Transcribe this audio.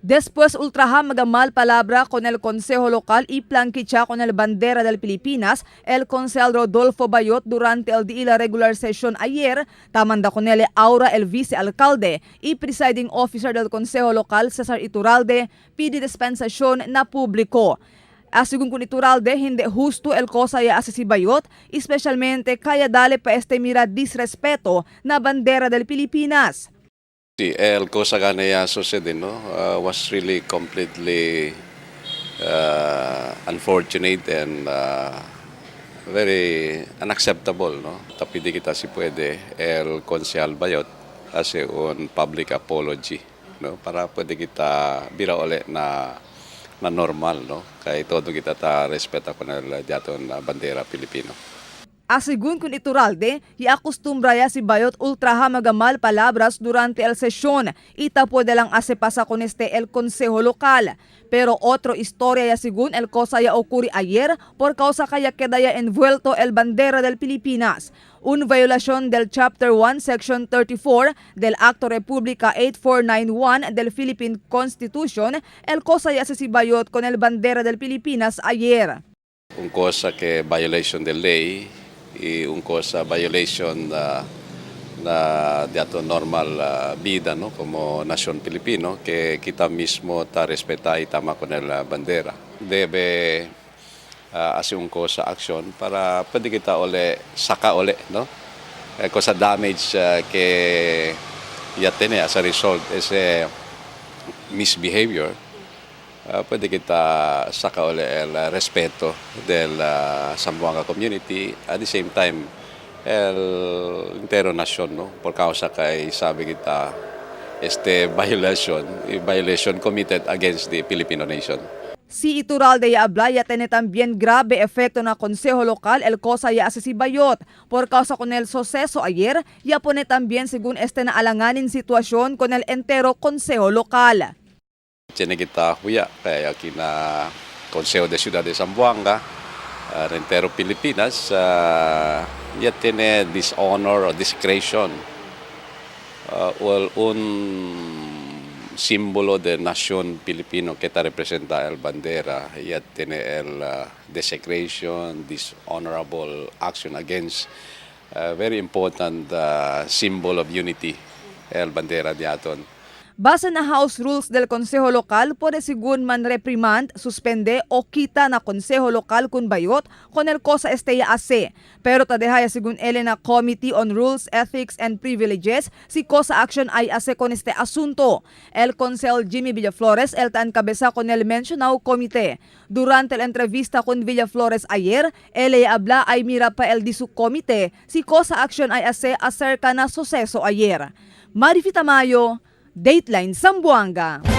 Después ultraja maga mal palabra con el Consejo Local y planquicha con el bandera del Pilipinas, el concejal Rodolfo Bayot durante el día regular session ayer, tamanda con él ahora el vicealcalde y presiding officer del Consejo Local Cesar Iturralde pide dispensación na público. Según con Iturralde, hindi justo el cosa ya hace si Bayot, especialmente kaya dale pa este mira disrespeto na bandera del Pilipinas. Sí, el cosa gana ya sucede, no? Was really completely unfortunate and very unacceptable, no? Tapidi kita si pwede el Concejal Bayot hace un public apology, no? Para pwede kita bira uli na normal, no? Kay todo kita ta respeta con el diaton na bandera Pilipino. Según con Iturralde, iakustumbra ya si Bayot ultraja magamal palabras durante el sesión y puede lang hace pasa con este el consejo local. Pero otro historia ya según el cosa ya ocurri ayer por causa kaya queda ya envuelto el bandera del Pilipinas. Un violación del Chapter 1, Section 34 del Acto República 8491 del Philippine Constitution, el cosa ya hace si Bayot con el bandera del Pilipinas ayer. Un cosa que violation de ley y un cosa violation na diato normal vida, no, como nación Pilipino que kita mismo ta respeta y tama con el bandera debe hacer un cosa acción para pwede kita ole saka ole, no, cosa damage que ya tiene as a result ese misbehavior, pwede kita saka uli el respeto del Zamboanga community, at the same time el entero nación, no, por causa kay sabi kita este violation, violation committed against the Filipino nation. Si Iturralde ya habla ya tiene también grave efecto na Consejo Local el cosa ya hace si Bayot. Por causa con el suceso ayer, ya pone también según este na alanganin sitwasyon con el entero Consejo Local. Tiene kita huya kaya kina Consejo de Ciudad de Zamboanga, entero Pilipinas, ya tiene dishonor o discretion, well, un símbolo de nación filipino que ta representa el bandera, ya tiene el desecration, dishonorable action against very important symbol of unity, el bandera de aton. Base na House Rules del Consejo Local, puede según man reprimand, suspende o quita na Consejo Local kun bayot con el cosa este ya hace. Pero tadehaya según Elena Committee on Rules, Ethics and Privileges, si cosa action ay hace con este asunto. El Concejal Jimmy Villaflores, el tan cabeza con el mencionado comité. Durante la entrevista con Villaflores ayer, él habla ay mira pa el di su comité si cosa action ay hace acerca na suceso ayer. Marifi Tamayo, Dateline Zamboanga.